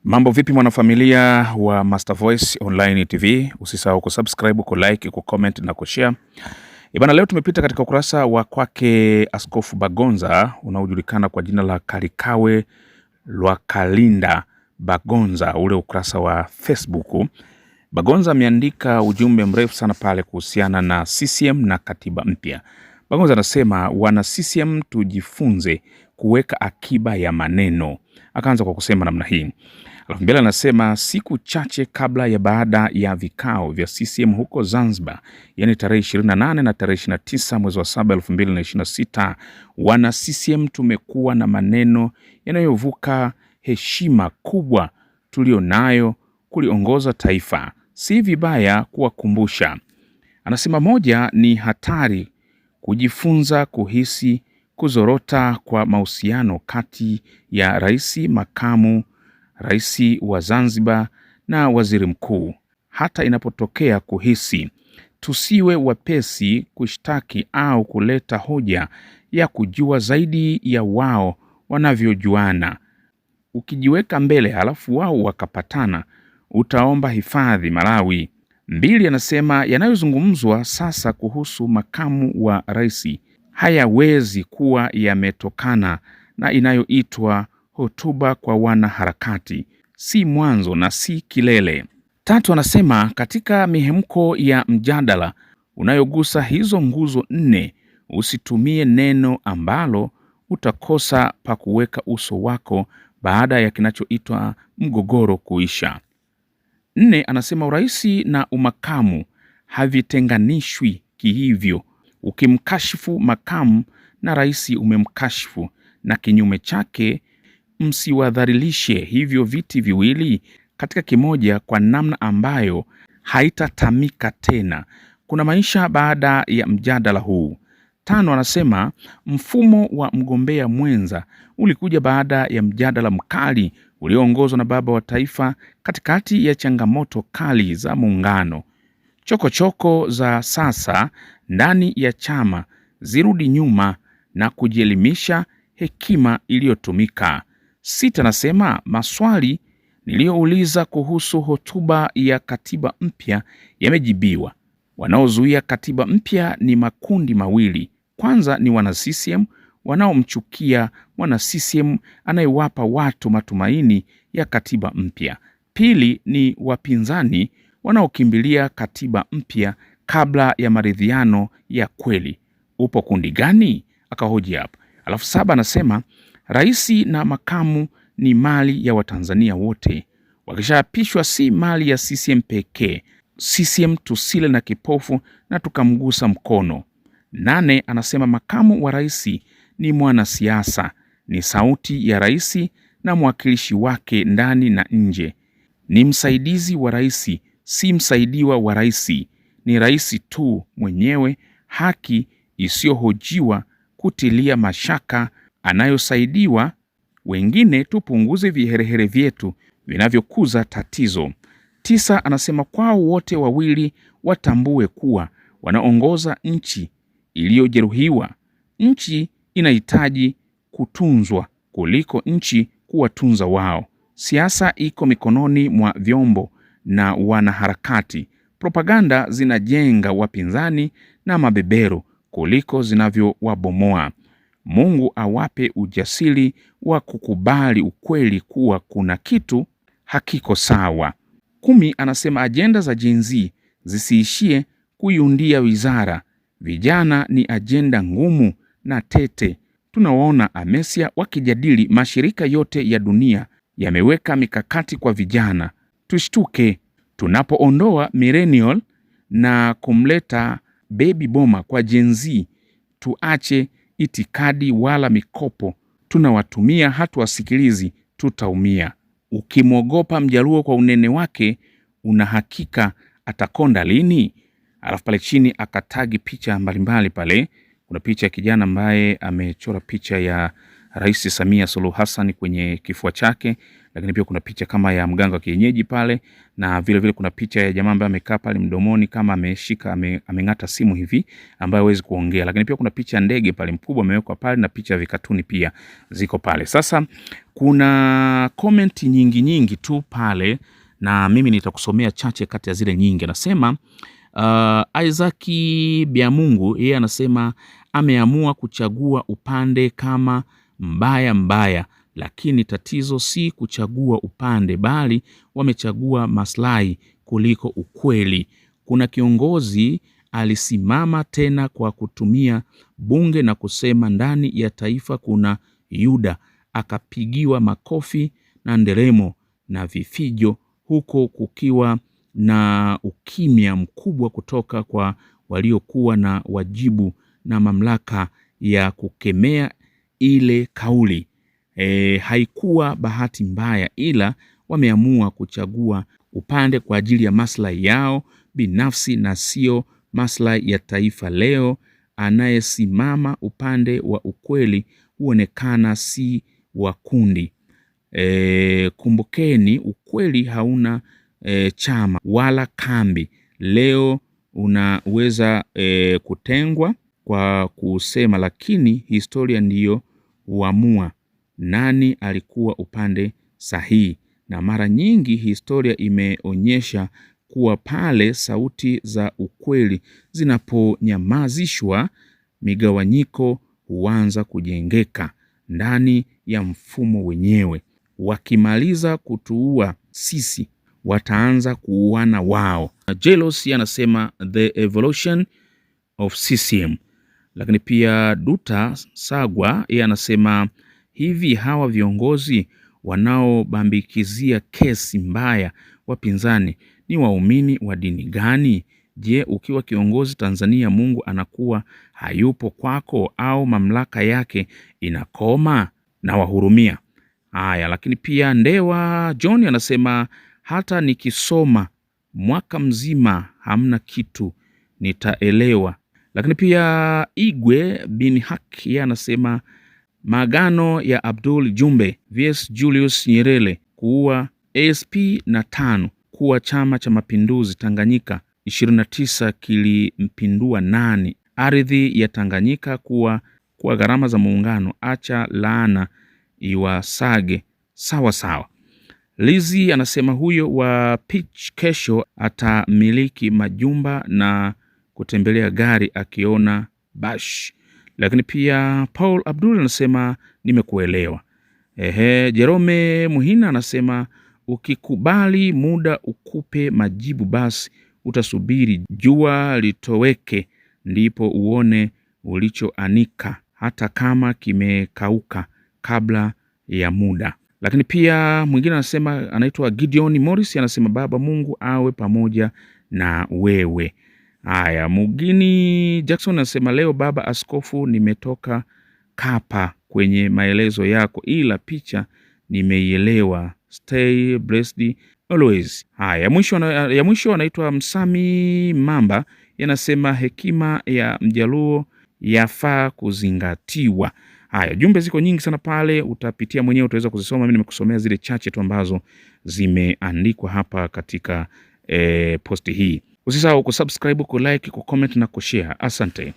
Mambo vipi mwanafamilia wa Master Voice Online TV, usisahau kusubscribe, kulike, kucomment na kushare. Ibana, leo tumepita katika ukurasa wa kwake Askofu Bagonza unaojulikana kwa jina la Kalikawe Lwakalinda Bagonza, ule ukurasa wa Facebook. Bagonza ameandika ujumbe mrefu sana pale kuhusiana na CCM na katiba mpya. Bagonza anasema wana CCM tujifunze kuweka akiba ya maneno. Akaanza kwa kusema namna hii. Alafu mbele anasema siku chache kabla ya baada ya vikao vya CCM huko Zanzibar, yani tarehe 28 na tarehe 29 mwezi wa 7 2026, wana CCM tumekuwa na maneno yanayovuka heshima kubwa tulionayo kuliongoza taifa. Si vibaya kuwakumbusha. Anasema moja ni hatari kujifunza kuhisi kuzorota kwa mahusiano kati ya rais, makamu rais wa Zanzibar na waziri mkuu, hata inapotokea kuhisi. Tusiwe wepesi kushtaki au kuleta hoja ya kujua zaidi ya wao wanavyojuana. Ukijiweka mbele halafu wao wakapatana, utaomba hifadhi Malawi. Mbili, anasema yanayozungumzwa sasa kuhusu makamu wa rais hayawezi kuwa yametokana na inayoitwa hotuba kwa wanaharakati, si mwanzo na si kilele. Tatu, anasema katika mihemko ya mjadala unayogusa hizo nguzo nne, usitumie neno ambalo utakosa pa kuweka uso wako baada ya kinachoitwa mgogoro kuisha. Nne, anasema uraisi na umakamu havitenganishwi kihivyo. Ukimkashifu makamu na rais umemkashifu, na kinyume chake msiwadhalilishe hivyo viti viwili katika kimoja kwa namna ambayo haitatamika tena. Kuna maisha baada ya mjadala huu. Tano, anasema mfumo wa mgombea mwenza ulikuja baada ya mjadala mkali ulioongozwa na baba wa taifa katikati ya changamoto kali za muungano. Chokochoko za sasa ndani ya chama zirudi nyuma na kujielimisha hekima iliyotumika. Sita, nasema maswali niliyouliza kuhusu hotuba ya katiba mpya yamejibiwa. Wanaozuia katiba mpya ni makundi mawili. Kwanza ni wana CCM wanaomchukia mwana CCM anayewapa watu matumaini ya katiba mpya. Pili ni wapinzani wanaokimbilia katiba mpya kabla ya maridhiano ya kweli. Upo kundi gani? Akahoji hapo. Alafu saba anasema rais na makamu ni mali ya Watanzania wote, wakishaapishwa si mali ya CCM pekee. CCM tusile na kipofu na tukamgusa mkono. Nane, anasema makamu wa rais ni mwanasiasa, ni sauti ya rais na mwakilishi wake ndani na nje, ni msaidizi wa rais, si msaidiwa wa rais. Ni rais tu mwenyewe haki isiyohojiwa kutilia mashaka anayosaidiwa. Wengine tupunguze viherehere vyetu vinavyokuza tatizo. Tisa, anasema kwao wote wawili watambue kuwa wanaongoza nchi iliyojeruhiwa. Nchi inahitaji kutunzwa kuliko nchi kuwatunza wao. Siasa iko mikononi mwa vyombo na wanaharakati. Propaganda zinajenga wapinzani na mabeberu kuliko zinavyowabomoa. Mungu awape ujasiri wa kukubali ukweli kuwa kuna kitu hakiko sawa. 10, anasema ajenda za Gen Z zisiishie kuiundia wizara. Vijana ni ajenda ngumu na tete. Tunawaona Amesia wakijadili mashirika yote ya dunia yameweka mikakati kwa vijana. Tushtuke tunapoondoa millennial na kumleta baby boomer kwa Gen Z. Tuache itikadi wala mikopo, tunawatumia hatuwasikilizi, tutaumia. Ukimwogopa Mjaluo kwa unene wake, una hakika atakonda lini? Alafu pale chini akatagi picha mbalimbali pale kuna picha ya kijana ambaye amechora picha ya Rais Samia Suluhu Hassan kwenye kifua chake, lakini pia kuna picha kama ya mganga wa kienyeji pale, na vile vile kuna picha ya jamaa ambaye amekaa pale mdomoni kama ameshika ameng'ata simu hivi ambaye hawezi kuongea, lakini pia kuna picha ya ndege pale mkubwa amewekwa pale na picha ya vikatuni pia ziko pale. Sasa kuna comment nyingi nyingi tu pale na mimi nitakusomea chache kati ya zile nyingi. Anasema Isaac Biamungu yeye anasema ameamua kuchagua upande kama mbaya mbaya, lakini tatizo si kuchagua upande, bali wamechagua maslahi kuliko ukweli. Kuna kiongozi alisimama tena kwa kutumia bunge na kusema ndani ya taifa kuna Yuda, akapigiwa makofi na nderemo na vifijo, huko kukiwa na ukimya mkubwa kutoka kwa waliokuwa na wajibu na mamlaka ya kukemea ile kauli. Haikuwa bahati mbaya, ila wameamua kuchagua upande kwa ajili ya maslahi yao binafsi na sio maslahi ya taifa. Leo anayesimama upande wa ukweli huonekana si wa kundi. Kumbukeni, ukweli hauna chama wala kambi. Leo unaweza kutengwa kwa kusema, lakini historia ndiyo huamua nani alikuwa upande sahihi, na mara nyingi historia imeonyesha kuwa pale sauti za ukweli zinaponyamazishwa, migawanyiko huanza kujengeka ndani ya mfumo wenyewe. Wakimaliza kutuua sisi, wataanza kuuana wao. Jelos anasema the evolution of CCM. Lakini pia Duta Sagwa yeye anasema hivi, hawa viongozi wanaobambikizia kesi mbaya wapinzani ni waumini wa dini gani? Je, ukiwa kiongozi Tanzania Mungu anakuwa hayupo kwako au mamlaka yake inakoma? Na wahurumia. Haya, lakini pia Ndewa John anasema hata nikisoma mwaka mzima hamna kitu nitaelewa. Lakini pia Igwe bin Haki yeye anasema maagano ya Abdul Jumbe vs Julius Nyerere kuua ASP na tano kuwa Chama cha Mapinduzi Tanganyika 29 kilimpindua nani? Ardhi ya Tanganyika kuwa gharama za muungano, acha laana iwasage sawa sawa. Lizi anasema huyo wa pitch kesho atamiliki majumba na kutembelea gari akiona bash. Lakini pia Paul Abdul anasema nimekuelewa. Ehe, Jerome Muhina anasema ukikubali muda ukupe majibu basi utasubiri jua litoweke ndipo uone ulichoanika hata kama kimekauka kabla ya muda. Lakini pia mwingine anasema anaitwa Gideon Morris anasema Baba Mungu awe pamoja na wewe. Haya, Mugini Jackson anasema leo baba askofu, nimetoka kapa kwenye maelezo yako, ila picha nimeielewa. Stay blessed always. Haya, ya mwisho anaitwa Msami Mamba yanasema hekima ya Mjaluo yafaa kuzingatiwa. Haya, jumbe ziko nyingi sana pale, utapitia mwenyewe, utaweza kuzisoma. Mimi nimekusomea zile chache tu ambazo zimeandikwa hapa katika posti hii. Usisahau kusubscribe, kulike, kucomment na kushare. Asante.